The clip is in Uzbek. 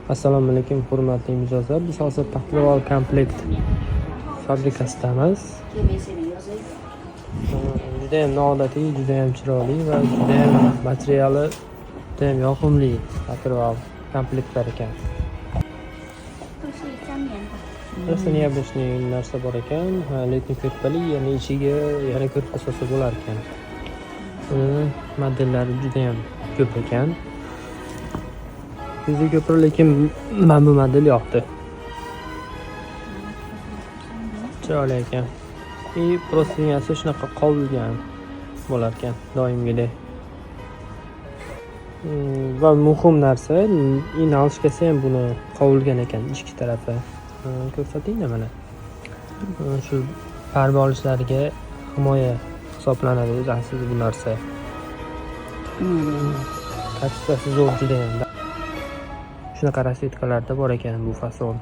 Assalomu alaykum, hurmatli mijozlar. Biz hozir Pakrival komplekt fabrikasidamiz. Judayam noodatiy, judayam chiroyli va judayam materiali judayam yoqimli Pakrival komplektlar ekan. 都是一张棉的。 Просто необычный narsa bor ekan. Ha, летний ko'rpali, yana ichiga yana ko'rpa solsa bo'lar ekan. Buni modellari judayam ko'p ekan. Bizga ko'proq lekin mana bu model yoqdi. Chiroyli ekan. И простыня si shunaqa qovilgan bo'lar ekan doimgidek. Va muhim narsa, и наличка si ham buni qovilgan ekan ichki tarafi. Ko'rsatingda mana. Shu parva olishlariga himoya hisoblanadi o'zi aslida bu narsa. Качество si zo'r judayam. Shunaqa расцветка larda bor ekan bu fason.